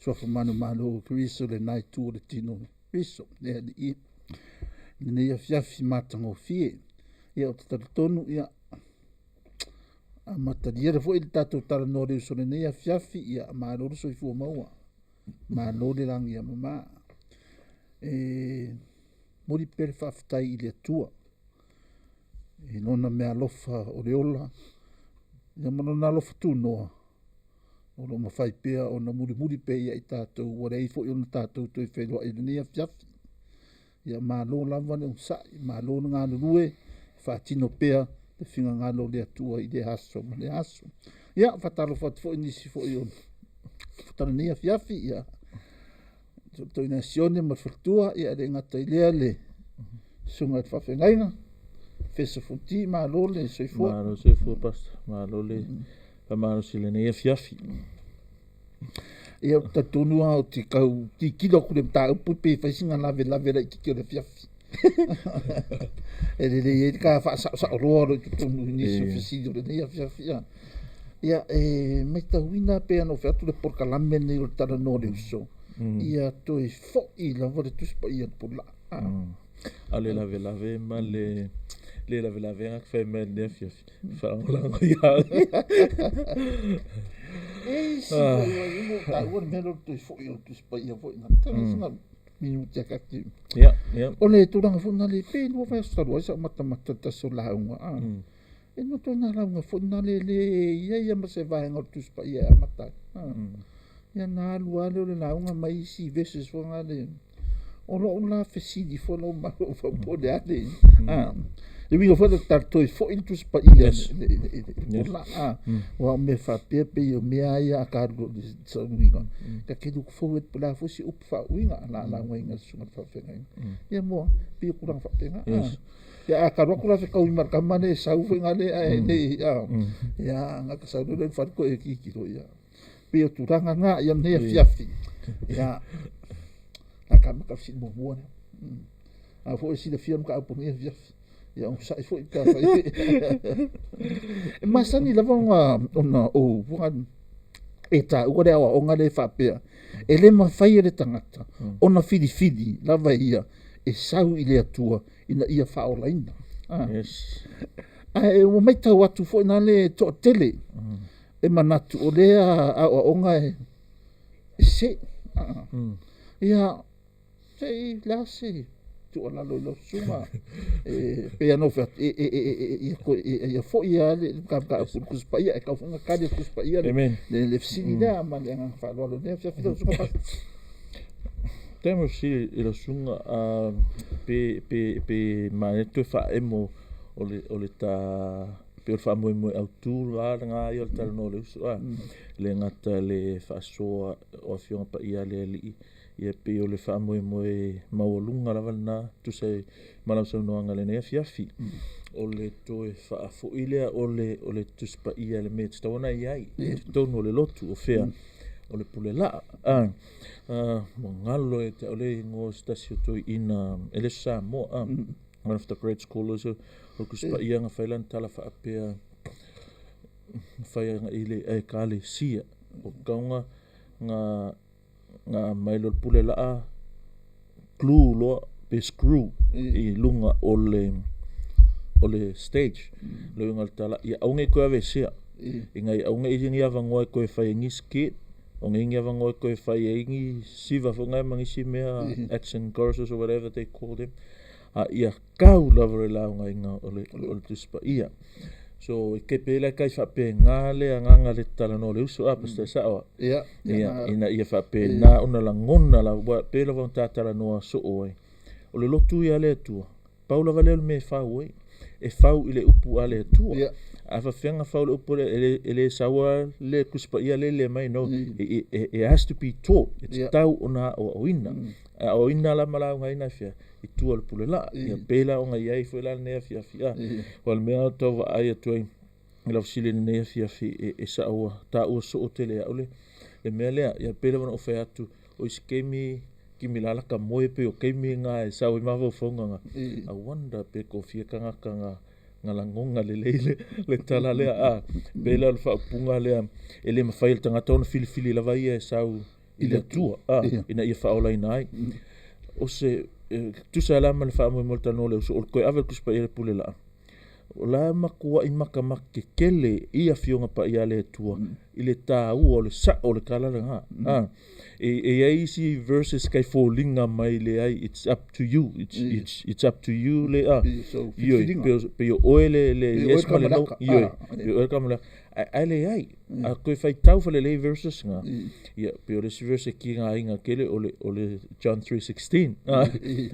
Suafa manumalo o Keriso lena itu o le tino o Keriso le Alii i lenei afiafi matagofie. Ia, ou te talitonu, ia, amatalia le foi le tatou talanoa le uso lenei afiafi. Ia, malo le soifua maua, malo le lagi e mama. E momoli pea le faafetai i le Atua i lona meaalofa o le ola, ia ma lona alofa tunoa o lo o mafai pea ona mulimuli pea ia i tatou, ua leai foi ona tatou toe feiloai i lenei afiafi. Ia malo lava le onosai, malo le galulue, faatino pea le finagalo o le Atua i lea aso ma lea aso. Ia, faatalofa atu foi i nisi foi o lenei afiafi, ia Toina Sione ma le faletua, ia e le gata i lea le susuga i le faafeagaiga Fesa Fonti, malo le soifua. Malo soifua, Pastor. Malo le faamalosi i lenei afiafi. Ia, ou te talitonu lava ou te tau tilotilo atu i le mataupu pe fai sina lavelave laitiiti o le afiafi. E lelei ai le ta faasaosaoloa o lo o i totonu i nisi o fesili o lenei afiafi. Ia, e matauina pei ona ou fai atu le polokalame lenei o le Talanoa le Uso, ia toe foi lava le Tusi Paia i le pulaa. A o le lavelave ma le le lavelave ga fai mai lenei afiafi, faalagolago ia au. E isi foi ua taua le mea lea o le toe foi o le Tusi Paia foi na. Sina minuti akati. O le tulaga foi na le pe 2 vaiaso talu ai sa ou matamata i le tasi o lauga. E no toe nā lauga foi na le le ia ia ma se vaega o le Tusi Paia e amata ai. Ia na alu lava lea o le lauga ma isi verses foi na le o lou la fesili foi lou mafaufau po o le a le le uiga foi le toe foi le Tusi Paia i le pulaa. Aua o mea faapea pei o mea ia a ka alu loa i le sauiga, ta te look forward po o le a foi se upu faauiga o le a laugaina e le susuga i le faafeagaiga. Ia mo pei o tulaga faapena. Ia a ka alu atu la fetaui ma le tama lea e sau foi na le ae nei ia na ka sau loa lea i le fale toe tilotilo ia. Pei o tulaga na ia lenei afiafi. Ia a ka amata le fesili muamua lea. A foi e silafia le mataupu o lenei afiafi. Ia onosai foi pe afai. E masani lava ona ou e taua le aoaoga lea e faapea, e le mafai e le tagata ona filifili lava ia e sau i le Atua ina ia faaolaina. Ae ua matau atu foi na le toatele e manatu o lea aoaoga e sese. Ia, se i le a se tuualalo i lau susuga e pei ona ou fai atu, ia foi lava le mataupu i le Tusi Paia, e tatau foi ona tali e le Tusi Paia le fesili lea ma le agaga faaaloalo i lenei afiafi lau susuga Pastor. Temo fesili i lau susuga, pe manaia toe faaemo o le ta pe o le faamoemoe autu la lena ia o le talanoa o le uso a le gata le faasoa o Afioga Paia a le Alii, ia pei o le faamoemoe maualuga lava lena tusa ai ma lau saunoaga i lenei afiafi, o le toe faafoi lea o le Tusi Paia i le mea e tatau ona i ai i totonu o le lotu, o fea o le pule laa. Ua galo ia te au le igoa o se tasi o toeaina e le o se Samoa, one of the great scholars o le Tusi Paia, na fai lana tala faapea, na fai agai i le Ekalesia, o kauga na aumai loa le pule laa glue loa pe screw i luga o le stage. Le uiga o le tala, ia aua ne i toe aveesea, ina ia aua ne i ni avanoa e toe fai ai ni skit, o nei ni avanoa e toe fai ai ni siva foi na ma nisi mea, action choruses or whatever they call them, a ia kau lava le laugaina o le Tusi Paia. So, e pe la kai faapena le agaga le talanoa o le uso a pastor sao a. Ia, ina ia faapena ona lagona la ua pe lava ona ta talanoa soo ai. O le lotu ia a le Atua, pau lava lea o le mea e fau ai. E fau i le upu a le Atua. A faafefea ona fau le upu lea, e le sau lava le Tusi Paia lea le mai, no. It has to be taught. E tatau ona aoaoina. E aoaoina la ma laugaina i fea? I tua o le pule laa. Ia pei la ona i ai foi la lenei afiafi. O le mea o tau vaai atu ai i lau fesili i lenei afiafi, e sao ua taua soo tele au le mea lea. Ia pei lava ona ou fai atu, o isi taimi kimi la laka moe pei o taimi nga e sau ai mafaufauga nga. I wonder pe kofia tagata nga lagoga lelei le tala lea. Pei la o le faaupuga lea, e le mafai e le tagata ona filifili lava ia e sau. I le Atua, a, ina ia faaolaina ai. O se, e tusa ai la ma le faamoemoe o le talanoa o le uso, o le toe ave o le Tusi Paia i le pule laa, o la e matuai matamata tetele i Afioga Paia a le Atua i le taua o le sao o le tala lena. A, e, e i ai isi verses kai foliga mai leai, it's up to you, it's, it's, it's up to you le, a, ioe, pei o oe le, le yes ma le no, ioe, pei o oe le kamalaka. Ae leai, a toe faitau falelei verses nga, ia, pei o le isi verse e kigaina tele o le, o le John 3:16,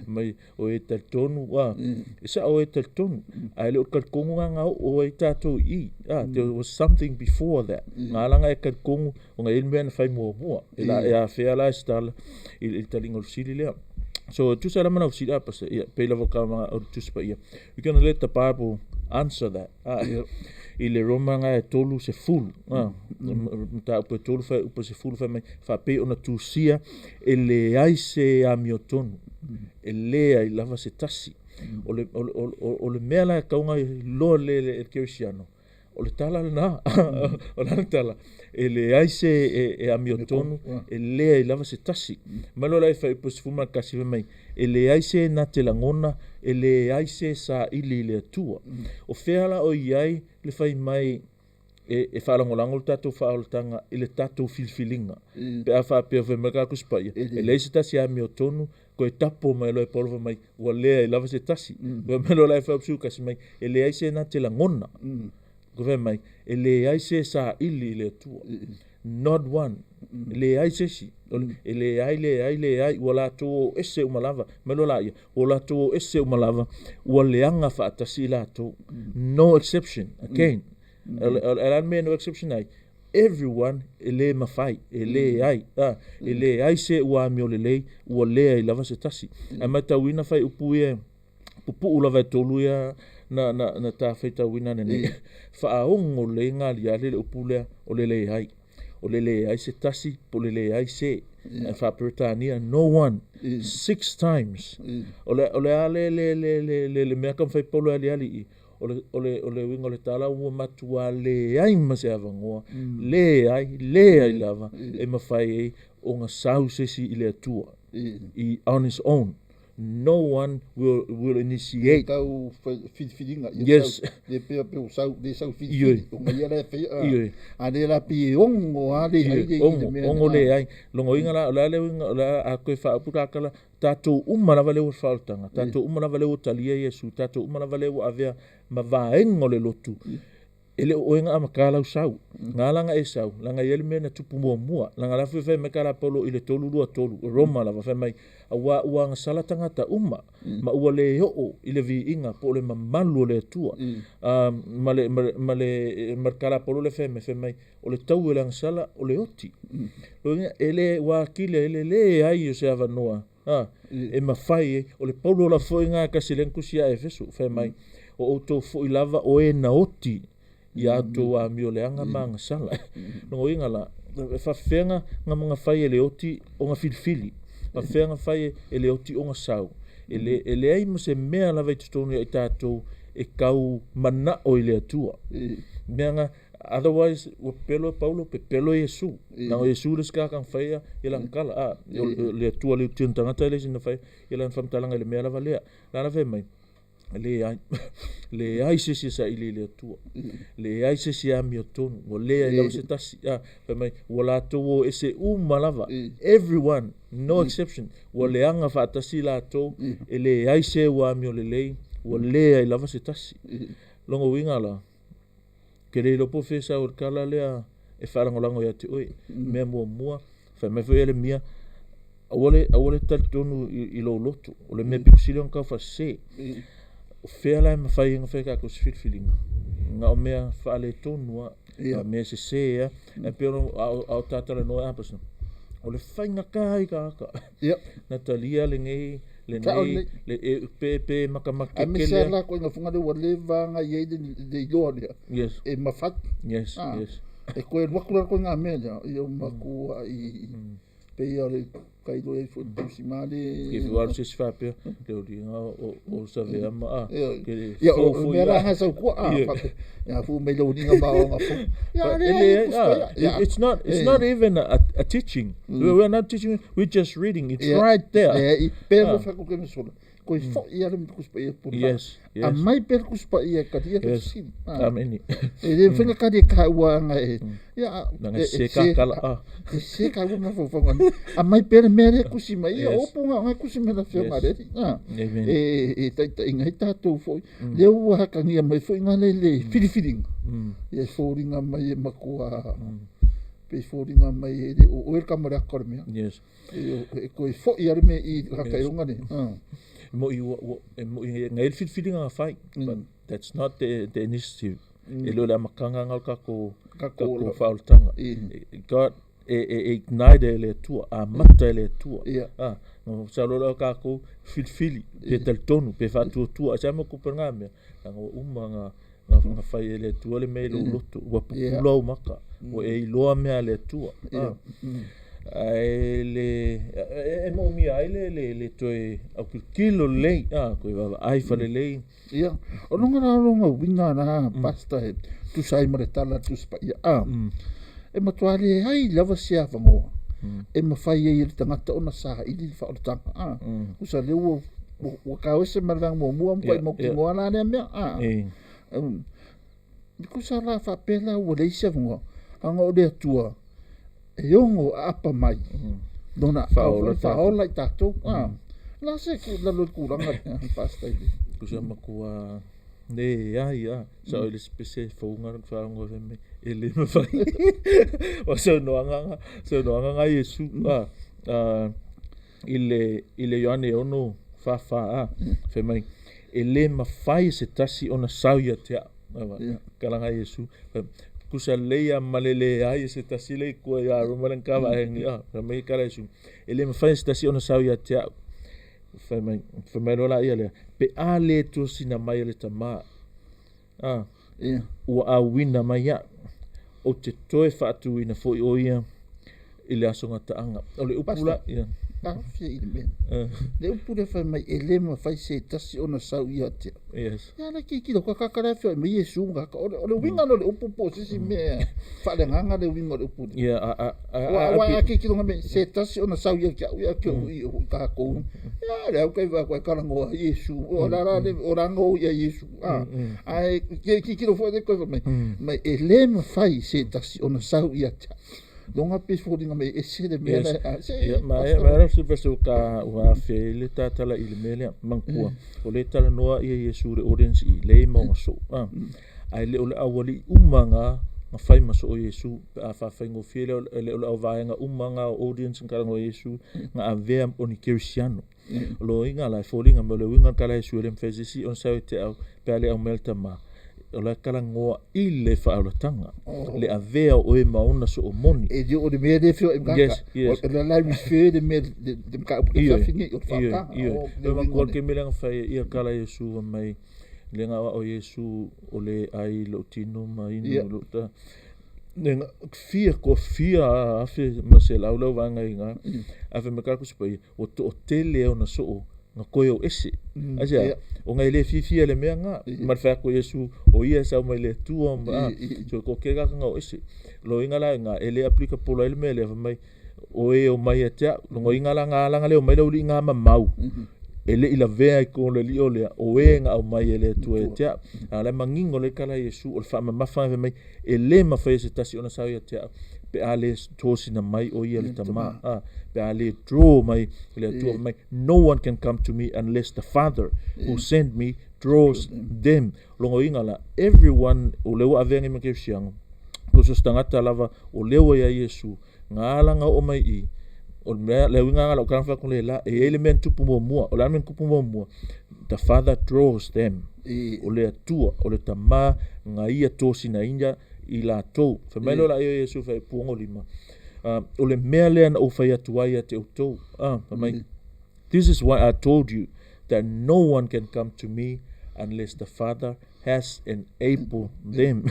mai o e talitonu, a, e sao o e talitonu, ae le o le talitonu nga nga oo ai tatou i i, a, there was something before that, nga ala nga e talitonu, ona e i ai le mea na fai muamua, e la, e afea la e se tala i le taliga o le fesili lea. So, e tusa ai la ma lau fesili, a, pastor, ia, pei lava o ka o le Tusi Paia, we gonna let the Bible answer that. A, i le Roma nga e 30, a, mataupu e 3 fuaiupu e 10 fai mai, faapei ona tusia e leai se amiotonu, e leai lava se tasi. O le, o le, o, o le mea la e tatau ona iloa lelei e le kerisiano, o le tala lena, o le a le tala, e leai se e, e amiotonu, e leai lava se tasi. Mai loa la i fuaiupu e 11 fai mai, e leai se na te lagona, e leai se saili i le Atua. O fea la o i ai le fai mai e, e faalagolago le tatou faaolataga i le tatou filifiliga? Pe a faapea fai mai le Tusi Paia, e leai se tasi e amiotonu, toe tapo mai loa e Paulo fai mai, ua leai lava se tasi. Fai mai loa la e 11 mai, e leai se na te lagona. Toe fai mai, e leai se saili i le Atua. Not one. E leai se isi. E leai, leai, leai, ua latou o ese uma lava. Mai loa laia, ua latou o ese uma lava, ua leaga faatasi i latou. No exception. Again. O le a le mea no exception ai? Everyone e le mafai, e leai, a, e leai se ua amio lelei, ua leai lava se tasi. Ae matauina fuaiupu ia pupuu lava e tolu ia na, na, na ta faitauina ananei. Faaogo lelei galiali le upu lea o le leai. O le leai se tasi po o le leai se. Ae faa-Peretania, no one. Six times. O le, o le a le, le, le, le, le, le mea taumafai Paulo e aliali i i? O le, o le, o le uiga o le tala ua matua leai ma se avanoa, leai, leai lava e mafai ai ona sau se isi i le Atua, i on his own. No one will, will initiate. Tau filifiliga ia Yes. sau, le pea pe o sau, le sau filifili, Ioe. ona ia la e faia, a, Ioe. a le la pei e ogo lava le ai le, i le Ogo, mea ogo lena. leai. Logoina la, o le a le uiga, o le a, a toe faaupu la tala, tatou uma lava lea ua faaolataga, tatou uma lava lea ua talia Iesu, tatou uma lava lea ua avea ma vaega o le lotu, e le o oe na amata lau sau. Na ala ona e sau, leaga e i ai le mea na tupu muamua. Leaga la foi fai mai tala a Paulo i le 3:23, Roma lava, fai mai, Auā ua agasala tagata uma, ma ua le oo i le viiga po o le mamalu o le Atua. Ma le, ma le, ma le, ma le tala a Paulo lea fai mai, fai mai, o le tau e le agasala o le oti. Lona uiga, e le, ua atili ai le leai o se avanoa, a, e mafai ai. O le Paulo lava foi lena e tasi lea na tusi ia Efeso, fai mai, o outou foi lava o e na oti i a outou amioleaga ma agasala. Lona uiga la, e faapefea na, na fai e le oti ona filifili, faapefea na fai e le oti ona sau. E le, e leai ma se mea lava i totonu ia i tatou e tau manao i le Atua. Mea na, otherwise ua pepelo e Paulo, pepelo e Iesu. Leaga o Iesu le isi tagata na faia ia lana tala, a, o le Atua le utino tagata e le isi na faia ia lana faamatalaga i le mea lava lea. Lana fai mai, leai, leai se isi e saili i le Atua. Leai se isi e amiotonu, ua leai lava se tasi. A, fai mai, ua latou o ese uma lava, everyone, no exception, ua leaga faatasi latou, e leai se ua amiolelei, ua leai lava se tasi. Lona uiga la, ke le iloa po o fea e sau ai le tala lea e faalagolago ia te oe. Mea muamua, fai mai foi Ieremia, aua le, aua le talitonu i, i lou loto, o le mea pito sili ona taufaasese. O fea la e mafai ai ona fai e tatou se filifiliga? Na o mea faaletonu lava, na o mea sese lava. Ae pei ona, a o, a o ta talanoa e Apasona, o le faigata ia tagata na talia lenei, lenei, le, e, pe, pe matamata Aemaise tetele lava la ituaiga fuga lea ua leva ona i ai le, le iloa lea Yes. e mafai. Yes, yes. E toe alu atu la le ituaiga mea lea, ia ua matuai. Pei o le kailo e foi tusi male. Ke fi waru se si faapea, le uliga o savea ma a. Ke Ia, o mea la nga sau kua a fape. Ia fu mai lo uliga ma o nga fo. Ia le It's not it's not even a teaching. We are not teaching, we're just reading. It's right there. E pe mo fa ku ke sola. Ko i fo ia le kus pa ia pula. Yes. A mai pe kus pa ia ka ia Yes. si. Amen. E le whenga ka de ka ua nga e. Ia Nanga se ka kala a. E se ka ua ma fo fo. A mai pe le mea le kusi mai ia Yes. o punga nga kusi me la fio Yes. nga le. Ah. Amen. E tai tai ngai tātou foi. Le ua hakangia mai foi ngā le le whiriwhiringa. Ia e fōringa mai e makua. Pe fōringa mai e le o oe kamare akore mea. Yes. E e koe foi are me i haka e onga ne. Mo i ua e mo i ngai le filifiliga nga fai. But that's not the initiative. E le o le amakanga nga o kako Kako kako la- whaoltanga. I. God e ignite e le Atua, a mata e le Atua. Ia. Ah, no sa lo lo kako filifili pe talitonu pe faatuatua sa mo kupa ngā mea. Langa ua uma nga fai e le Atua le mea i lou loto, ua pupula au maka, ua e iloa mea a le Atua. Ia. Ai le e mo mia ai le toe au kilokilo lelei, ah, koe vaavaai falelei. Ia. O longa la longa winga na pasta e tusai ma le tala tus pa ia. Ah. E matua le ai lava se avangoa. E mawhai e i le tangata ona sa ili le whaolatanga. Ah. Kusa le ua kawese ma le vanga mua mua Yeah, mo ki yeah. ngoa la nea mea. Ah. E Kusa la whapela ua leisi avangoa. Anga o le atua. E ongo a apa mai. Nona Whaola tātou. whaola i tātou. Ah. La se ku la lo kuranga pasta i. Kusa makua ne ai a sa o le spese fonga le whaongo fe me e le mawhai. O sa no anga sa no anga ngai Yesu a i le Ioane ono fa fa a fe mai e le mawhai se tasi ona sau ia te au. Awa, Yeah. Kala ngai Yesu. Kusa leia malele ai se tasi le kua ia roma le kava e ngi a fe mai kala Yesu. E le mawhai se tasi ona sau ia te au. Fai mai lola ia lea. Pe a le tosina mai le tama. Ah, Ia. ua auina mai ia. O te toe whaatuina foi o ia i le aso ngataanga. O le upu la, ia. Ka fia i le mea. Le upu le whai mai e le mawhai se tasi ona sau ia te. Yes. Ia le ki ki ka kakara fia mai Yesu nga ka o le winga no le upu po se si mea. Whale nganga le winga le upu. Ia, a, Wa wa a ki ki nga me se tasi ona sau ia kia ia ki i o ka ko. Ia le au kai va ko kala ngoa Yesu. O la la le o la ngo ia Yesu. Ah. Ai ki ki ki lo fo de ko mai. Mai e le mawhai se tasi ona sau ia te. Longa pe fo linga mai e se le mea Yes. la se. Ia, ma e, ma e se paso ka ua fe le tatala i le mea lea, mangkua. O le tala noa ia Yesu le audience i le maunga so. Ah. Ai le o le awali uma nga whai maso o Yesu, a wha whaingo fie le o le au vaenga uma nga audience nga ngo Yesu, nga avea o ni Kerisiano. Lo inga la fōlinga me le winga kala Yesu le mfezisi on sau te au, pe ale au melta ma. O le kala ngoa i le whaolatanga. Le avea o e mauna so o moni. E di o le mea le fio e mkaka. Yes, yes. O le la refer le mea le mka upu Ioe, whawhingi o ioe, whaka. ioe. O le Le winga mangua ne. ke mele nga whai ia kala Yesu wa mai. Le nga o Yesu o le ai lo tino ma inu Ia. lo ta. Le nga fia ko fia a afe ma se lau lau vanga inga. Afe me kaku sipa ia, o to o tele o na so o nga koe o ese. Asia, ia. o ngai le fifi le mea nga, ma le whea ko Yesu, o ia sau mai le tua ma, I, i. so ko ke kaka nga o ese. Lo inga la nga, e le aplika pola i le mea le mai, o e o mai e tea, lo inga la nga langa le o mai le uli nga ma mau. E le ila vea i ko le li o lea, o e nga au mai e le tua e tea. A le mangingo le kala Yesu, o le wha mamafa e mai, e le mawhai se tasi ona sau ia tea, pe a le tosina mai o ia le tama. Ah, pe a le draw mai, le tua mai, no one can come to me unless the Father who sent me draws them. Longo inga la, everyone, o lewa aveangi ma ke sianga, ko so stangata lava, o lewa ia Yesu, ngā alanga o mai i, o le mea, le uinga ngā lau karanga whakon le la, e ele mea tupu mua mua, o le mea tupu mua mua, the Father draws them. I. O le atua, o le tama, ngā ia tōsina inga i la tō. Whai mai lo la ia Yesu whai puongo lima. O le mea lea na o whai atu ai a te o tō. Whai mai, this is why I told you that no one can come to me unless the Father has enabled them.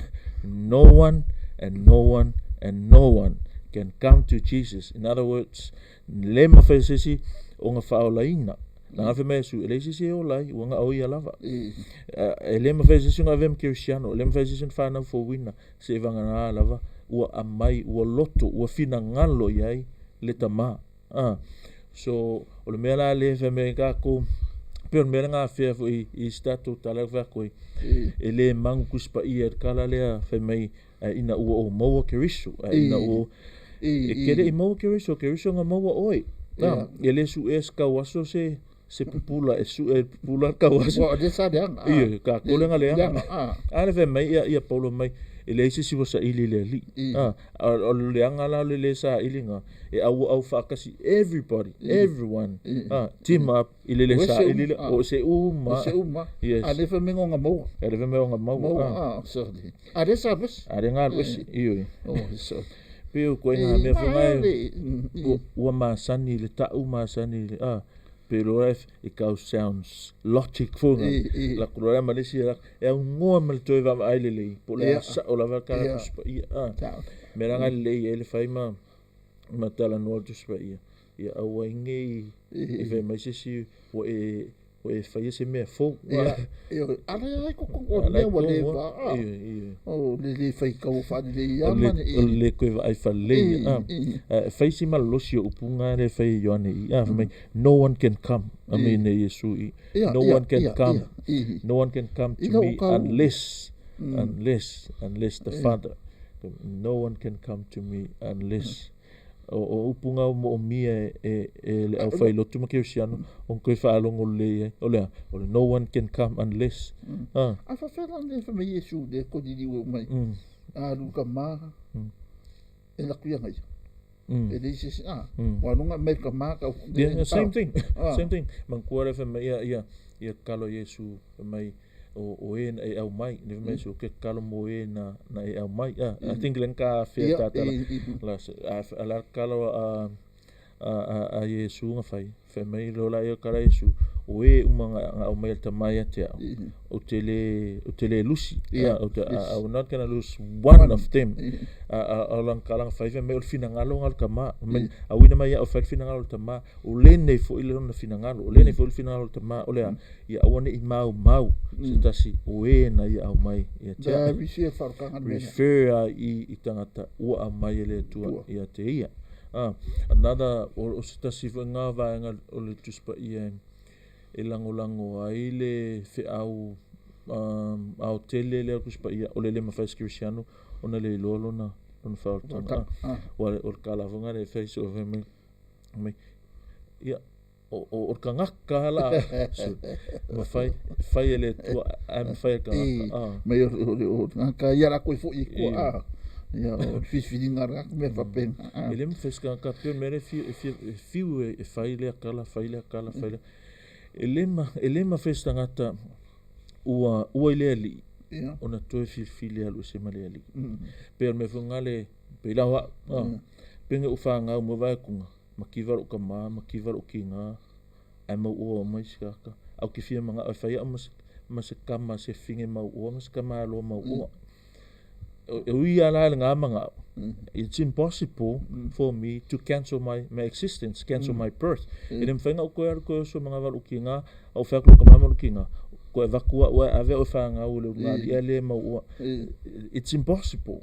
No one and no one and no one can come to Jesus. In other words, le mafai e se isi ona faaolaina. Leaga fai mai Iesu, e leai se isi e ola ai, ua na o ia lava. E le mafai e se isi ona avea ma kerisiano, e le mafai e se isi ona fanau fouina, seiavagana lava ua aumai, ua loto, ua finagalo i ai le Tama. So, o le mea la lea e fai mai ai tatou, pei o le mea lea na afea foi i isi tatou tala lea na fai atu ai, e le magu Tusi Paia i le tala lea fai mai, ae ina ua ou maua Keriso, ae ina ua e te le i maua Keriso, Keriso na maua oe. Na, e le suea se tauaso se se pupula e sue e pupula le tauaso. Ua o sa leaga. Ioe, tatou lea na leaga. A lea fai mai ia ia Paulo mai, e leai se isi ua saili i le Alii. A, o le leaga la o le le saili na, e auau faatasi everybody, everyone, a, team up i le le saili lea, o se uma. O se uma. Yes. A lea fai mai ona maua. A lea fai mai ona maua. Maua, sorry. A lea sa alu ese. A lea na alu ese, ioe. Oh, sorry. Pei o ituaiga mea foi na ua masani i le ta'u masani i le a pe loa e tau sounds logic foi na latou loa ma le isi e aunoa ma le toe vaavaai lelei po o le a sa'o lava le tala Tusi Paia a mea la na lelei ai le fai ma ma talanoa le Tusi Paia ia aua ai ne i fai mai se isi ua e Ua e faia se mea fou. Ia, ioe, a lea ai totonu o le mea ua leva, a, o le le faitau faalelei lava ma le. O le le toe vaai faalelei, a. E fai si malolosi o upu na lea e fai e Ioane i i, a, fai mai, no one can come, a me nei Iesu i, no one can come, no one can come to me unless, unless, unless the Father, no one can come to me unless. O upu na ua moomia e le aufailotu ma kerisiano ona toe faalogo lelei ai. O le a? O le no one can come unless. A. A faapefea la le fai mai Iesu lea koniliu e umai, a alu i ka ma, e alu atu ia ia. E leai se isi, a, ua alu mai le tama tau. Yeah, same thing. Same thing. Manatua lea fai mai ia ia ia tatalo Iesu fai mai o e na e aumai. Le fai mai Iesu, ou te tatalo mo e na na e aumai. Ah, I think lea na ta afea ta tala. La a la tatalo a a Iesu na fai, fai mai loa lea o tala Iesu, o e uma na aumai e le Tama ia te au, ou te le, ou te le lusi. Ou te, I will not gonna lose one of them. A o lana tala na fai, fai mai o le finagalo lena o le Tama. Fai mai, auina mai ia au e fai le finagalo o le Tama, o lenei foi lona finagalo, o lenei foi le finagalo o le Tama, o le a? Ia aua ne i maumau se tasi o e na ia aumai ia te au. Refer a i tagata ua aumai e le Atua ia te ia. Another, o se tasi foi lena vaega o le Tusi Paia e lagolago ai le feau aotele lea o le Tusi Paia, o le le mafai e se kerisiano ona le iloa lona faaolataga. Aua o le tala foi lena e fai soo fai mai, ia, o le tagata la mafai fai e le Atua ae mafai e le tagata. Mai o le tagata ia latou e foi i tua a. Ia o le filifiliga a le tagata mea faapena. E le mafai e se tagata pei o le mea lea e fiu e fai lea tala fai lea tala fai lea. E le mafai e se tagata ua ua i le Alii ona toe filifili e alu ese ma le Alii. Pei o le mea foi lena le pei la o au pei na ou fanau mai vaai atu mativa lou tama, mativa lou tina, ae mauoa uma isi tagata. Ae ou te fia manao e fai au ma se tama se fine mauoa ma se tamaloa mauoa. E ui lava la i lena manao, it's impossible for me to cancel my, my existence, cancel my birth. E le mafai ona ou toe alu toe oso ma lou tina, a ou fai atu i lou tama ma lou tina, toe avatu au ae ave au e fanau i le ulugalii ae le mauoa. It's impossible.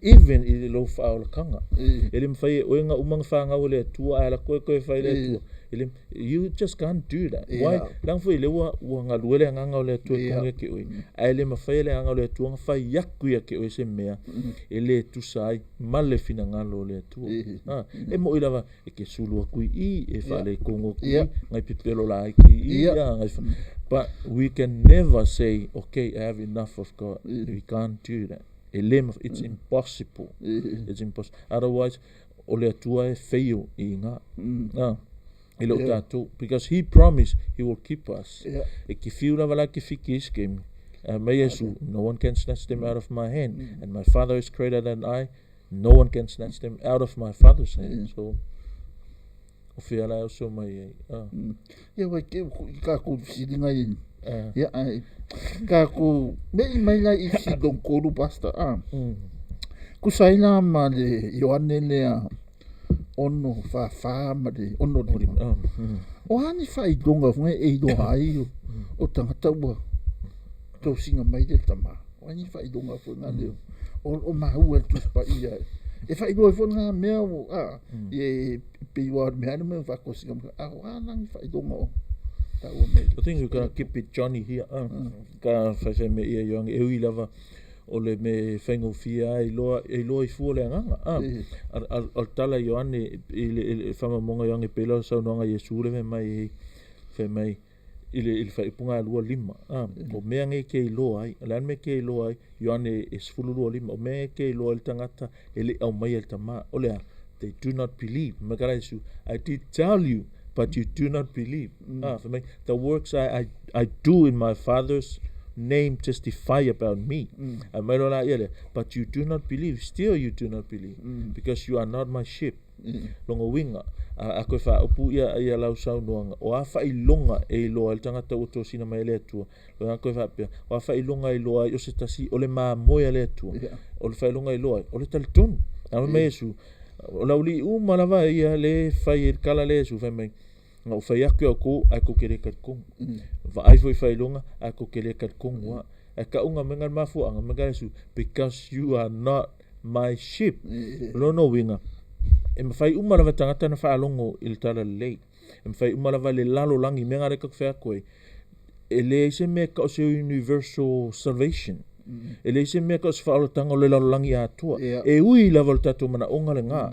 Even i lou faaolataga. E le mafai e oe ona uma ona fanau e le Atua ae alu atu oe toe fai le Atua. E le, you just can't do that. Why? Leaga foi lea ua, ua galue le agaga o le Atua i totonu ia te oe. Ae le mafai e le agaga o le Atua ona fai atu ia te oe se mea e le tusa ai ma le finagalo o le Atua. E moi lava e te sulu atu i i, e faaletonu atu i i, ngai pepelo laiti i i, ngai fa... But we can never say, okay, I have enough of God. We can't do that. E le mafai, it's impossible. It's impossible. Otherwise, o le Atua e fail i ina. E le o tatou. Because he promised he will keep us. E ke fiu lava la ke fiki isi kemi. Mai Iesu, no one can snatch them out of my hand. And my Father is greater than I. No one can snatch them out of my Father's hand. So, o fea la e oso mai ai. Ia wai ke i kākou fesiliga i ia ai kākou me i mai la i si dong kolu pasta a. Tusa ai la ma le Ioane lea 6 fa fa ma le 6 5. O a ni faailoga foi e iloa ai o tagata ua tosiga mai le Tama? O a ni faailoga foi na lea o maua e le Tusi Paia e faailoa ai foi lena mea ua e pei ua mea le mea faatosiga mai, a o a la ni faailoga o taua mai? I think we gonna keep it Johnny here. Ka whaiwhai me ia Ioane e ui lava o le me whaingofie ai loa e iloa i fua le agaga. O le tala Ioane i le whamamonga Ioane pe lau saunoaga Iesu le me mai fai mai i le faaiupuga 25. O mea nei ke iloa ai, o le a le mea ke iloa ai, Ioane e 12:5, o mea nei ke iloa ai le tagata e le au mai e le Tama. O le a, they do not believe. Mai kala Iesu, I did tell you, but you do not believe. Fai mai, the works I do in my Father's name testify about me. Ai mai loa la ia lea, but you do not believe, still you do not believe, because you are not my sheep. Longa uiga, a koe faaupu ia ia lau saunoaga, o a faailoga e iloa ai le tagata ua tosina mai e le Atua. Loga koe faapea, o a faailoga e iloa ai o se tasi o le mamoe a le Atua. O le faailoga e iloa ai, o le talitonu. A mai Iesu, o le aualii uma lava ia le fai e le kala le Iesu, fai mai, na ou fai atu ia outou, ae tou te le talitonu. Vaai foi i faailoga, ae tou te le talitonu lava. Ae tauga mai na le mafuaaga, mai kala Iesu, because you are not my sheep. Lona uiga, e mafai uma lava e tagata na faalogo i le tala lelei. E mafai uma lava le lalolagi, mea nga le tatou fai atu ai, e leai se mea e tau o se universal salvation. E leai se mea e tau o se faaolataga o le lalolagi atoa. E ui lava o le tatou manaoga lena.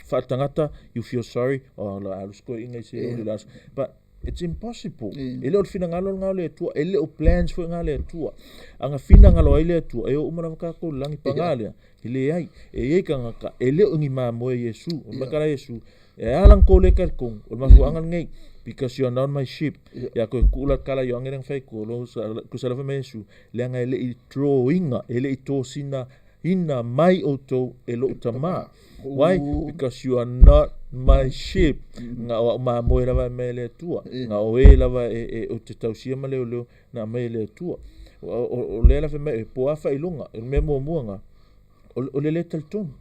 Faaletagata, you feel sorry, oh, la alu se toeaiina i se oli la aso. But it's impossible. E le o le finagalo lena o le Atua, e le o plans foi na le Atua. Aga finagalo ai le Atua, e o uma lava tatou i le lagi paga lea, e leai. E i ai tagata, e le o ni mamoe Iesu. O le mai kala Iesu, e ala na tou le talitonu, o le mafuaaga lenei, because you are not my sheep. Ia koe tuu la kala Ioane lea na fai atu, o lo tusa lava mai Iesu, leaga e le i draw-ina, e le i tosina ina mai outou e lou Tama. Why? Because you are not my sheep. Nga o au mamoe lava e mai e le Atua. Nga o e lava e o te tausia ma leoleo na aumai e le Atua. O lea la fai mai, e po a faailoga, o le mea muamua nga, o le le talitonu.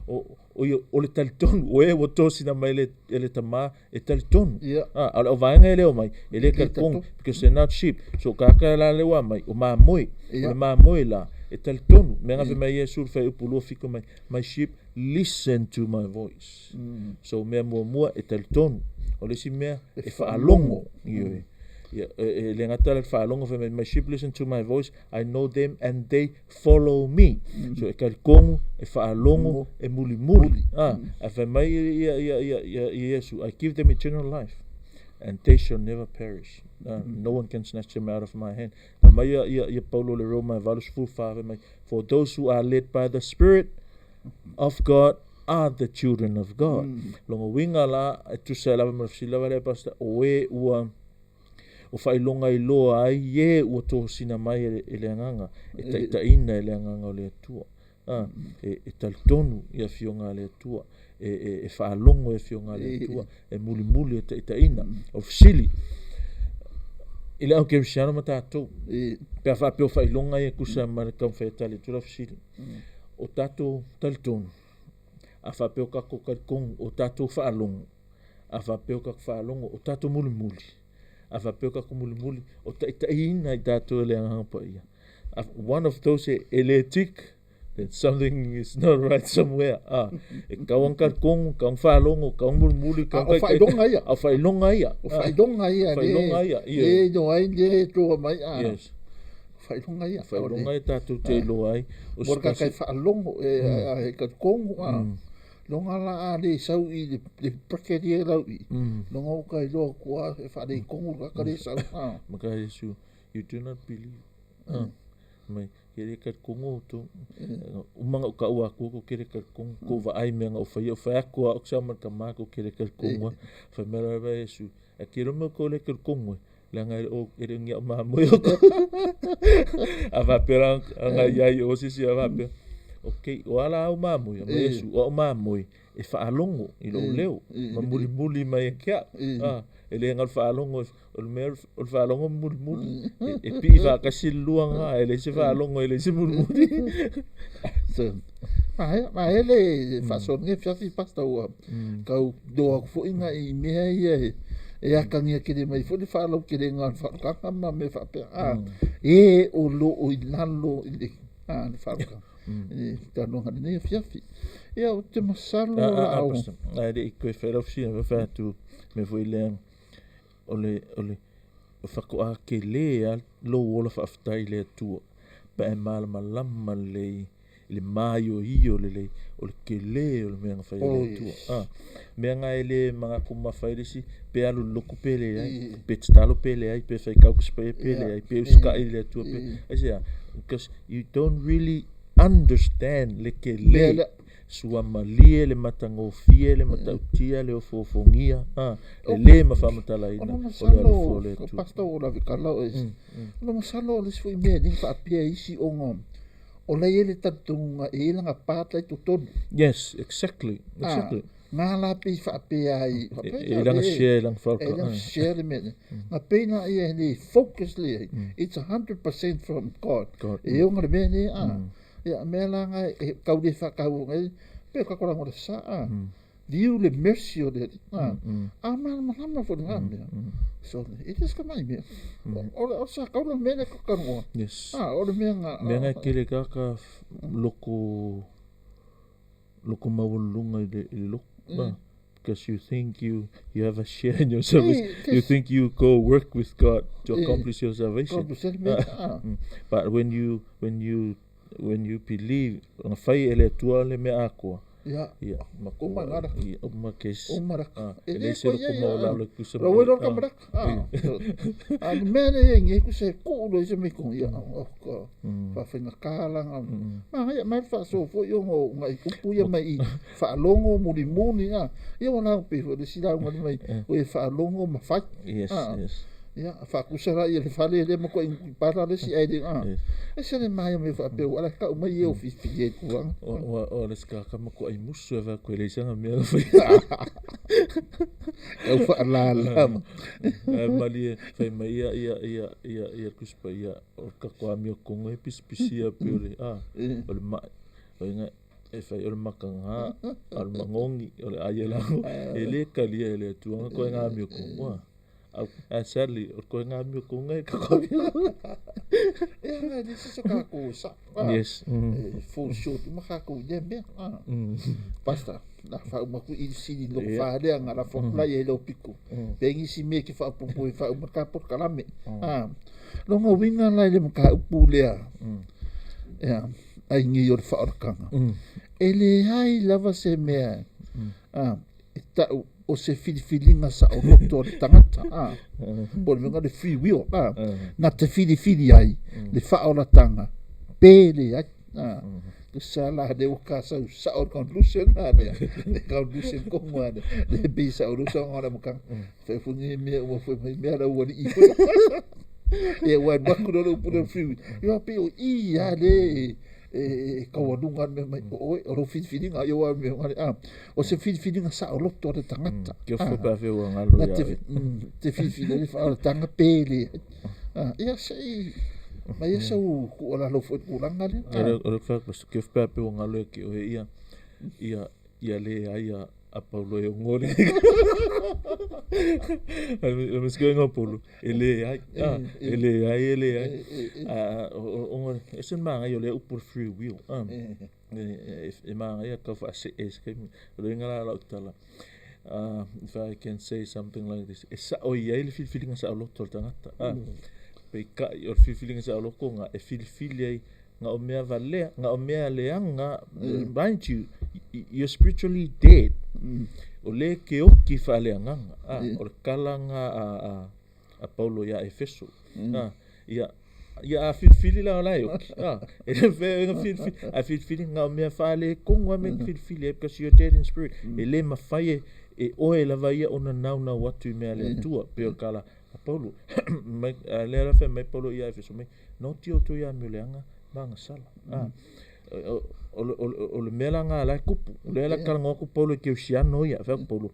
O le talitonu, o e ua tosina mai e le Tama e talitonu. A o le auvaega e le omai, e le talitonu, because they're not sheep. So tagata la le ua aumai, o mamoe. O le mamoe la, e talitonu. Mea nga fai mai Iesu le fuaiupu 27 mai, my sheep listen to my voice. So mea muamua e talitonu. O le isi mea e faalogo. Ioe. Ia, e le gata le faalogo fai mai, my sheep listen to my voice, I know them and they follow me. So e talitonu, e faalogo, e mulimuli. A fai mai ia ia ia ia Iesu, I give them eternal life and they shall never perish. No one can snatch them out of my hand. Fai mai ia ia ia Paulo le Roma e 84 fai mai, for those who are led by the Spirit of God are the children of God. Longa uiga la, e tusa e lava ma le fesili lava lea, Pastor, o e ua o faailoga iloa ai e ua tosina mai e le agaga, e taitaiina e le agaga o le Atua. E talitonu i afioga a le Atua, e faalogo i afioga a le Atua, e mulimuli e taitaiina. O fesili, i le au kerisiano ma tatou, pe a faapea o faailoga ia e tusa ma le taumafai e tali atu lau fesili, o tatou talitonu, a faapea o tatou talitonu, o tatou faalogo, a faapea o tatou faalogo, o tatou mulimuli, a faapea o tatou mulimuli, o taitaiina i tatou e le agaga paia. One of those e le tick, then something is not right somewhere. E tau ang talitonu, tau ang faalogo, tau ang mulimuli, tau ang O faailoga ia. O faailoga ia. O faailoga ia. Faailoga ia. Le iloa ai, le toa mai. Yes. Faailoga ia. Faailoga ia tatou te iloa ai. O le tagata e faalogo, e talitonu. Longa la a le sau i le bracket ia lau i. Longa o ka iloa kua e faaletonu le tagata le sau. Ma ka Iesu, you do not believe. Mai, ke le talitonu outou. Uma na ou taua atu kou ke le talitonu, kou vaai mea na ou faia, o fai atu a o sa ma le Tama kou ke le talitonu. Fai mai lava Iesu, e ke lo mea kou le talitonu e, leaga e le o e le o ni au mamoe o kou. A faapea la aga iai o sisi a faapea, okay, o a la au mamoe, a mai Iesu, o au mamoe, e faalogo i lou leo ma mulimuli mai ia te a'u. E le galo faalogo o le mea o le faalogo ma mulimuli e pii faatasi le lua lena e leai se faalogo e leai se mulimuli. Maea le faasoa lenei afiafi Pastor ua tau iloa atu foi nai mea ia e atagia tele mai foi le faalautelega o le faaolataga ma mea faapea e o lo o i lalo i le le faaolataga i le talanoaga i lenei afiafi. Ia ou te masalo la o Ae le i toe fai lau fesili fai atu mea foi lea o le o le faatoa tele lava lou ola faafetai i le Atua pe a e malamalama lelei i le maioio lelei o le tele o le mea na fai e le Atua. Mea na e le manatu mamafa ai le isi pe alu i le lotu pe leai, pe tatalo pe leai, pe faitau Tusi Paia pe leai, pe usitai i le Atua pe aisea? Because you don't really understand le tele suamalie le matagofie le matautia le ofoofogia le le ma faamatalaina o le alofa o le Atua. Pastor ua lave tala oe. Ona masalo o le isi foi mea e le faapea isi ona o la e i ai le talitonuga e i ai lana part la i totonu. Yes, exactly, exactly. Ngā la pei faapea ai. E lana share, lana whaoka. E lana share le mea. Ngā pei nā ia he focus le ai. It's 100% from God. God. E onga le mea nei, a. Ia, mea la ngā e kau le whakau ngai, pe ka kora ngora sa, a. Viu le mercy o le, a. A malamalama fo le ngā mea. So, it is ka mai mea. O le o sa kau le mea le ka kangoa. Yes. A, o le mea ngā. Mea ngā kele ka ka loko loko maualuluga i le, i le loko. Because you think you you have a share in your salvation. You think you go work with God to accomplish your salvation. But when you when you when you believe, na fai e le Atua le mea atoa. Ia. Ia, ma ko Uma ngara. Ia, uma kes. Uma raka. E le se loko mau la le kusa. Rawe lo ka maraka. A le mea le e nge ku se ku lo se me ko ia. O ko. Whawhenga kālanga. Ma ngai mai whaaso fo i ongo ngai upu ia mai i whaalongo mulimuli a. Ia wana pe fo le sila unga mai o e whaalongo ma whai. Yes, yes. Ia, whaakusa ra ia le whale le ma ko i para le si ai le a. E se le mai me whaapeu ala ka umai e o fifi e kuanga. O le ska ka ma ko ai musu e va ko le sanga mea whai. Au whaalala. Mali e whai mai ia ia ia ia ia kuspa ia o ka ko ami o kongo e pisipisia pe o le a o le mai o inga e whai o le makanga o le mangongi o le ai e lango e le kalia e le atuanga ko e ngā ami o kongo. A sadly o ko e ngā ami o kongo e ka ko ami o kongo. E anga le se ka ko sa. Yes. Full short ma ka ko ye mea. Basta. Na fa uma ku i sini lo fa le anga la fo la ye lo piko. Pengi si me ki fa popo fa uma ka por kalame. Longa winga la le ka upu lea. Ia ai ngi o fa orkanga. E le ai lava se mea. E tau o se filifilinga sa o roto o le tangata. Po le menga le free will. Na te filifili ai le whaoratanga. Pe le ai. Sa la le o ka sau sa o conclusion a le. Le conclusion kongo a le. Le bi sa o rusa ngora mukang. Fe fungi mea ua fue mai mea la ua li i. E ua waku no le upu le free will. Ia pe o i a le e kaualunga me mai o o ro filifilinga ia wa me ngale a o se filifilinga sa o loto le tangata. Kia fo pa fe ua ngalo ia. Te filifili le fa o tanga pele. Ia se mai ia sau ku ola lo fo ku langa le. O le fa kia fo pa fe ua ngalo ki o ia ia ia le ai a Paulo e ngore. Le mes ko Paulo e le ai e le ai e le ai o e sen manga yo le upu free will e manga ia ka fa se e se le ngala la utala. If I can say something like this, e sa o ia le filifilinga sa o loto tangata. Pe ka o filifilinga sa o loko nga e filifili ai nga o mea valea, nga o mea leanga, mind you, you're spiritually dead. O le ke oki whaaleanganga. O le kalanga a Paulo ia Efeso. Ia ia a filifili la o la e oki. E le whea nga filifili. A filifili nga o mea whaale kongo a mea filifili because you're dead in spirit. E le mawhai e oe lava ia ona nau nau atu i mea le atua. Pe o kala a Paulo. Le ala whea mai Paulo ia Efeso mai. No tio tu ia mea leanga manga sala. O le mea la nga la e tupu. O lea la talanoa atu Paulo i Kerisiano ia. Fai atu Paulo,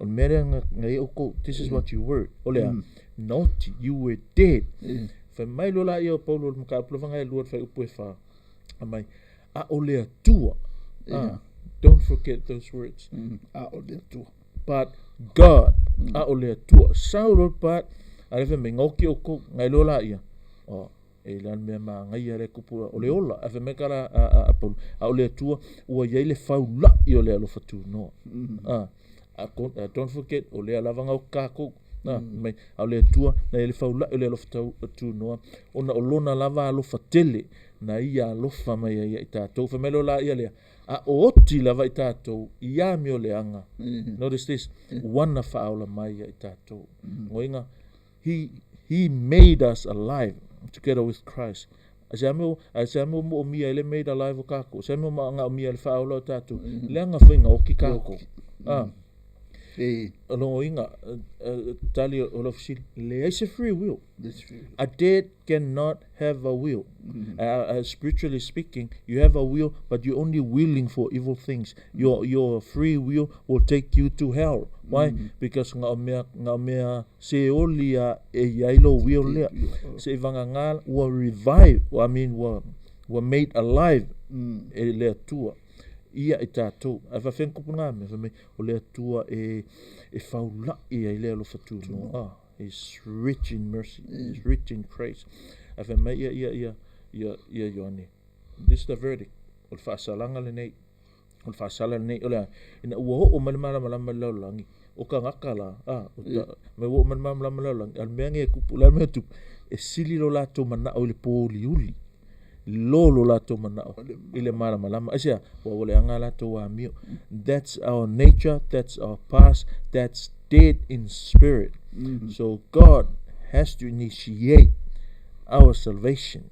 o le mea lea na i ai outou, this is what you were. O le a? Naughty, you were dead. Fai mai loa laia o Paulo i le mataupu lava na e lua i le fuaiupu e fa, fai mai, A o le Atua. Ah, don't forget those words. A o le Atua. But God, a o le Atua. Sau loa le but, a lea fai mai, gaoki outou, na iloa laia, oh, E la le mea manaia lea e tupu o le ola. Ae fai mai ka la a Paulo, a o le Atua ua i ai le faula'i o le alofa tunoa. A, a, don't forget, o lea lava na oki kākou. A, mai, a o le Atua na i ai le faula'i o le alofa tau, tunoa, ona o lona lava alofa tele na ia alofa mai ai ia i tātou. Fai mai loa la ia lea, a o oti lava i tātou i amioleaga. Notice this, ua na faaola mai ia i tātou. Ngoiga, He, he made us alive together with Christ. A se ame, a se ame mo mia ele made alive o kākou. Se ame mo ngā mia le whaola o tātou. Leanga whainga o ki kākou. Ah. E. O longo inga, tali o lau fesili, leai se free will. A dead cannot have a will. Spiritually speaking, you have a will, but you're only willing for evil things. Your free will will take you to hell. Why? Because nga o mea, nga o mea seoli a e i ai lou will lea. Se i vagagā ua revive, I mean ua, ua made alive e le Atua ia i tātou. Ae faafefea na tupu ngā mea? Fai mai, o le Atua e, e faula'i ai le alofa tunoa. Ah, he's rich in mercy, he's rich in grace. Ae fai mai ia, ia, ia, ia, ia Ioane, this is the verdict, o le faasalaga lenei. O le faasala lenei, o le a? Ina ua oo mai le malamalama i le lalolagi, o tagata la, a, o ta, mai ua oo mai le malamalama i le lalolagi, a o le mea nei e tupu, o le a le mea e tupu? E sili lo latou manao i le pōuliuli, lo lo latou manao i le malamalama. Aisea? Ua ua leaga a latou amio. That's our nature, that's our past, that's dead in spirit. So God has to initiate our salvation.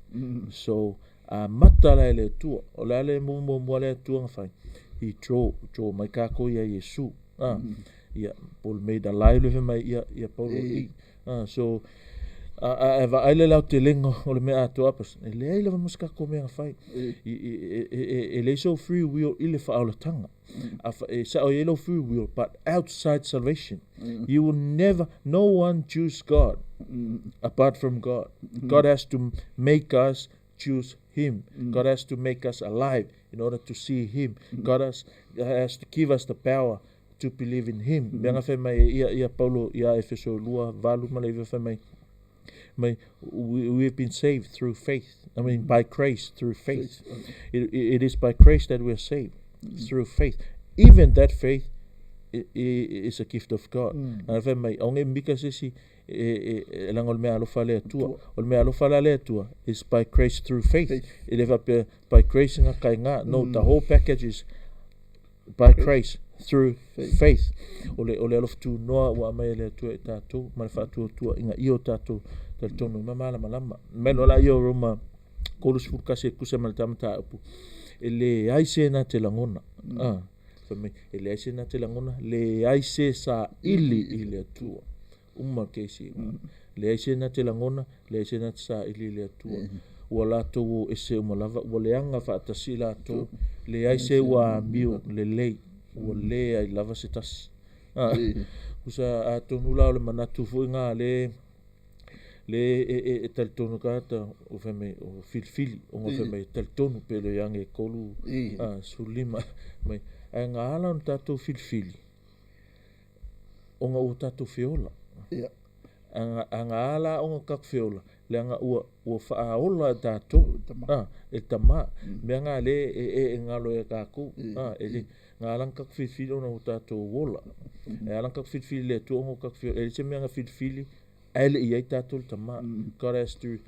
So Amata la e le Atua. O le a le mea muamua a le Atua na fai? He draw, draw mai kākou iā Iesu. A, ia, po o le made alive le fai mai ia, ia Paulo i. A, so, a, a, a vaai le aotelega o le mea atoa pas, e leai lava ma se kākou mea na fai. I, i, e, e, e, e leai sou free will i le faaolataga. A, e sao e i ai lou free will, but outside salvation. You will never, no one choose God apart from God. God has to make us choose Him. God has to make us alive in order to see Him. God has, has to give us the power to believe in Him. Mea nga fai mai e ia, ia Paulo ia Efeso 2, 8 ma le 9 fai mai, mai we, we have been saved through faith. I mean, by grace through faith. It, it is by grace that we are saved through faith. Even that faith is a gift of God. Na fai mai, aonge mika se isi e, e, e langa o le mea alofa a le Atua. O le mea alofa la le Atua is by grace through faith. E le faapea by grace nga kai ngā. No, the whole package is by grace through faith. O le, o le alofa tunoa ua aumai e le Atua i tātou, ma le faatuatuaʻiga ia o tātou talitonu ma malamalama. Mai loa la ia o Roma 31 e tusa ma le ta mataupu, e leai se na te lagona. Ah, fai mai, e leai se na te lagona, leai se saili i le Atua. Uma le keisi. Leai se na te lagona, leai se na te saili i le Atua. Ua latou o ese uma lava, ua leaga faatasi i latou, leai se ua amio lelei, ua leai lava se tasi. Ah, tusa atonu la o le manatu foi nga le le e, e, e talitonu tagata o fai mai o filifili ona fai mai talitonu pe le iage e tolu a 15 mai ae nga ala ona tatou filifili ona ua tatou feola. Ia. A nga ala ona tatou feola, leaga ua, ua faaola e tatou, a, e le Tama. Mea nga le e, e, e galo ia tatou, a, e le, nga ala ona tatou filifili ona ua tatou ola. E ala ona tatou filifili i le Atua ona ua tatou feola. E leai se mea na filifili ae le i i ai tatou i le Tama. God has to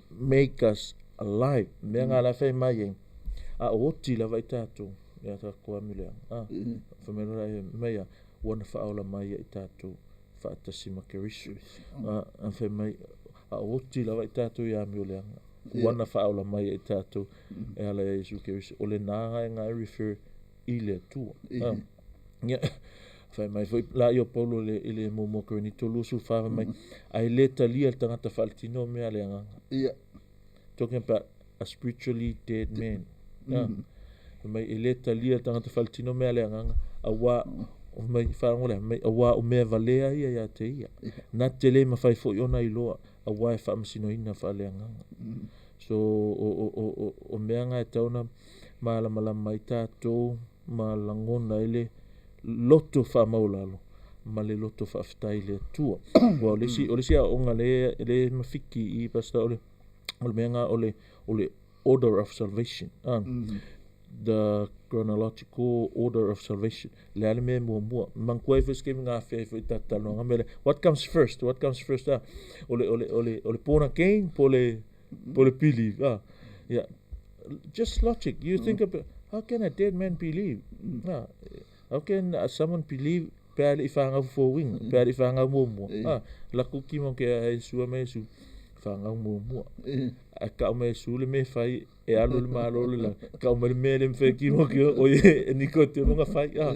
make us alive. Mea nga la fai mai ai, a o oti lava i tatou, ia tatou ami leaga. A, fai mai loa e mai a, ua na faaola mai ia i tatou faatasi ma Keriso. A, fai mai, a o oti lava i tatou i amio leaga. Ua na faaola mai ia i tatou e ala ia Iesu Keriso. O lena nga e nga e refer i le Atua. A, ia, fai mai foi la ia o Paulo i le, i le muamua Korinito 24 fai mai, ae le talia le tagata faaletino mea a le Agaga. Ia. Talking about a spiritually dead man. Fai mai e le talia e le tagata faaletino mea a le Agaga, auā, fai mai, faalogo lea, fai mai, auā o mea valea ia ia te ia, na te le mafai foi ona iloa, auā e faamasinoina faaleagaga. So, o, o, o, o, o mea na e tatau ona malamalama ai tatou ma lagona ai le loto faamaualalo ma le loto faafetai i le Atua. Aua o le isi, o le isi aoaoga lea, lea e mafiki i i, Pastor, o le, o le mea na o le, o le order of salvation. Ah, The chronological order of salvation. Le a le mea e muamua. Manatua ai foi se taimi na afea ai foi i tatou talanoaga mea lea. What comes first? What comes first? Ah, o le, o le, o le, o le born again po o le, po o le believe. Ah, yeah. Just logic. You think about, how can a dead man believe? Ah, how can someone believe pe a le i fanau fofouina, pe a le i fanau muamua. Ah, laku ki mo ke a Iesu a me Iesu, fanau muamua. Ae kau mai Iesu le mea e fai, e alu le malo le lagi, kau mai le mea le mawhai ki mo ki o ie, e niko te monga fai. Ah,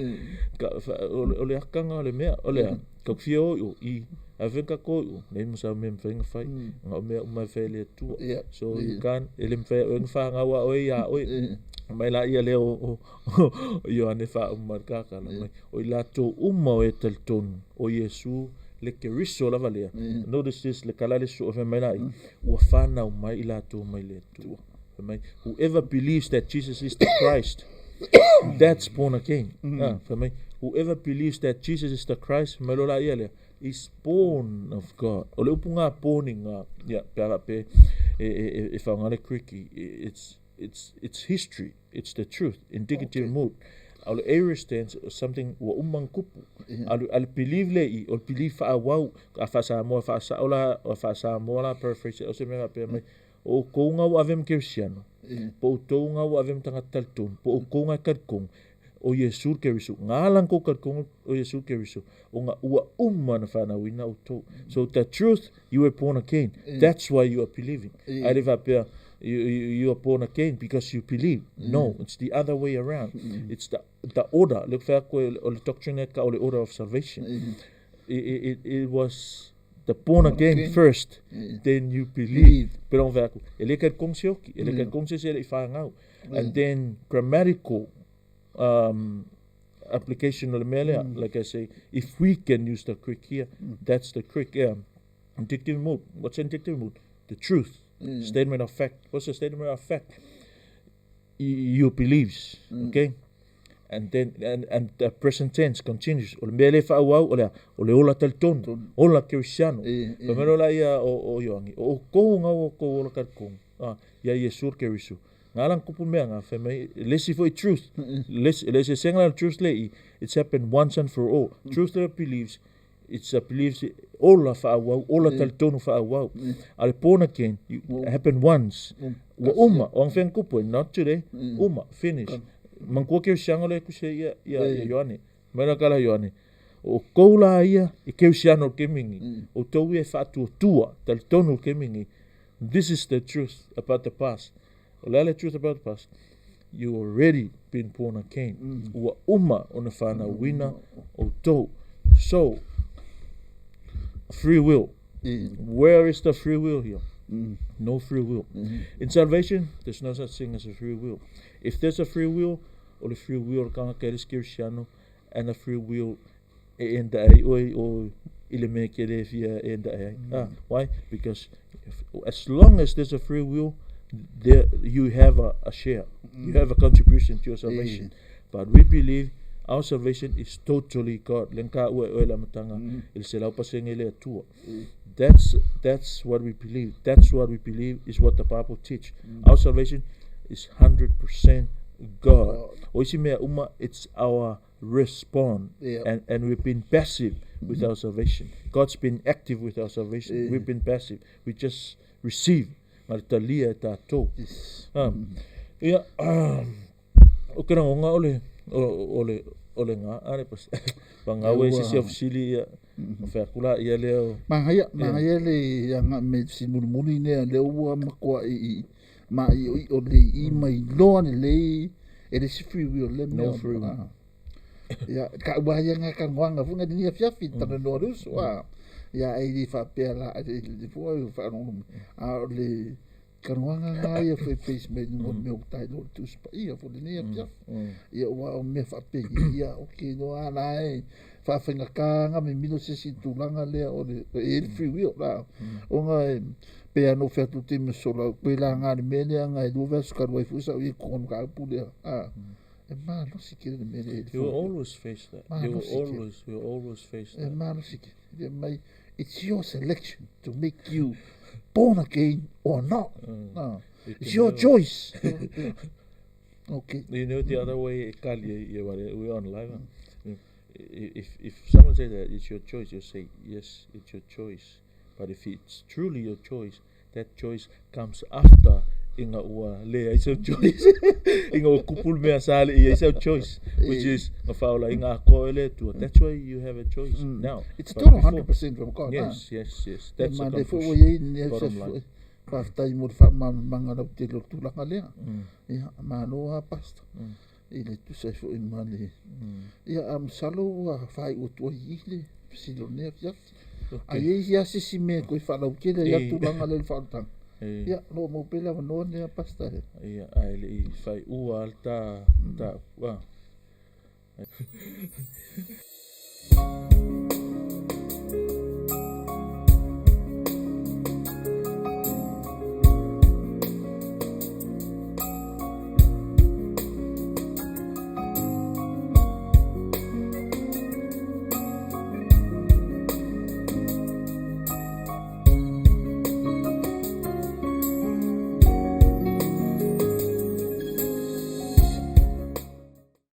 ka, fa, o, o le akanga o le mea, o le a, ka fia o i o, i, a whenka ko i o, nei mo sa mea mwhai nga fai, nga o mea umai whai le atua. So you can't, e le mwhai o nga whangau a oe ia oe, mai la ia leo o, o Ioane wha umar kakala mai. O i latou uma o e talitonu o Iesu le Keriso lava lea. Notice this, le kala le sua, fai mai la i, ua whanau mai i latou mai le Atua. Fai mai, whoever believes that Jesus is the Christ, that's born again. Ah, fai mai, whoever believes that Jesus is the Christ, fai mai lo la ia lea, is born of God. O le upu ngā born i ngā, ia, pe ala pe, e, e, e, e whaonga le Greek, it's, it's, it's history, it's the truth, indicative mood. O le aorist tense, something ua uma ona kupu. A le, a le believe le i, o le believe faaauau, a faa-Samoa, faasao la, a faa-Samoa la paraphrase, o se mea faapea mai, o outou nga ua ave ma Kerisiano, po o outou nga ua ave ma tagata talitonu, po o outou nga e talitonu, o Iesu le Keriso, nga ala na tou talitonu o Iesu le Keriso, o nga ua uma na fanauina outou. So the truth, you were born again. That's why you are believing. Ae le faapea, you, you, you are born again because you believe. No, it's the other way around. It's the, the order. Le whea koe o le doctrine e ka o le order of salvation. It, it, it was the born again again. first, then you believe. Pero whea koe, e le kai kong se oki, e le kai kong se se le i whangau. And then grammatical application o le mea lea, like I say, if we can use the Greek here, that's the Greek, yeah. Indicative mood. What's indicative mood? The truth. Statement of fact. What's the statement of fact? Your beliefs, okay? And then and, and the present tense continues. O le mea le whaauau, o le, o le ola talitonu, ola kerisiano. Pa mea la ia o, o Ioangi, o o kou ngau o kou ola kalikong. Ah, ia Iesu le Keriso. Ngā lang kupu mea ngā whai mai, lesi foi truth. Lesi, lesi senga la truth le i, it's happened once and for all. Truth that believes, it's a believes ola whaauau, ola talitonu whaauau. A le born again, you, happened once. Ua uma, o ang whenga kupu e, not today, uma, finish. Mangkua kerisiano le kuse ia, ia, ia Ioane. Mai la kala Ioane. O kou la ia, i kerisiano le kemingi. O tau ia e whaatuatua, talitonu le kemingi. This is the truth about the past. O le a le truth about the past? You already been born again. Ua uma ona whanauina o tau. So, free will. Where is the free will here? No free will. In salvation, there's no such thing as a free will. If there's a free will, o le free will o le kangaka e le Kerisiano, and a free will e enda ai oe o i le mea ke le fia e enda ai. Ah, why? Because as long as there's a free will, there you have a share. You have a contribution to your salvation. But we believe our salvation is totally God. Le ka ua oe la matanga i le se lau pasenge le atua. That's what we believe. That's what we believe is what the Bible teach. Our salvation is 100% God. O isi mea uma, it's our respond. And we've been passive with our salvation. God's been active with our salvation. We've been passive. We just receive. Ngā le talia e tātou. Ia, o ke rangonga o le, o, o le, o le ngā, are pas, pa ngā ue sisi o fisili ia, o whea kula ia lea o. Mangaia, mangaia le anga me si mulimuli nea le ua makoa i, i, ma i o i o le i mai loa ne le e le si free will le mea. No free will. Ia, ka ua ia ngā kangoanga funga ni nia fiafi, tana noa rusu, a. Ia, e li whapea la, e li fua i whaarungu. A o le, Talanoaga na ia foi pei se mea mo le mea ua ta iloa le Tusi Paia foi lenei afiafi. Ia aua o mea faapei, ia ou te iloa lava la e faafaigata ona mimilo se isi i le tulaga lea o le e i ai le free will la. Ona e pei lava ona ou fai atu i le taimi ua sola, ou toe laga i le mea lea na e lua vaiaso talu ai foi sa ou i ai i totonu o le mataupu lea, a, e malosi tele le mea lea e i ai le You will always face that. You will always, you will always face that. E malosi tele. E mai, it's your selection to make you born again or not. Mm. It's your choice. Okay. You know the other way e kali ai ia wale, we're on live. Mm. If, if someone says that it's your choice, you say, yes, it's your choice. But if it's truly your choice, that choice comes after ina ua leai sau choice. Ina ua kupu le mea sa le i ai sau choice, which is na whaolainga atoa e le Atua. That's why you have a choice mm. now. It's total 100% from God. Yes, yes, yes. That's the conclusion. Bottom line. Faafetai mo le faamalamalamaga lautele o le tulaga lea. Mm. Ia, malo lava Pastor. Mm. I le tusa ai foi ma le... Mm. Ia, a masalo ua faaiu atu ai i le fesili o lenei afiafi. Okay. A i ai lava se isi mea e toe faalautele ai le tulaga lea i le faaolataga. Ia, o lo o maua pea le avanoa lenei Pastor. Ia, ae le i faaiua lava le ta mataupu. Ah.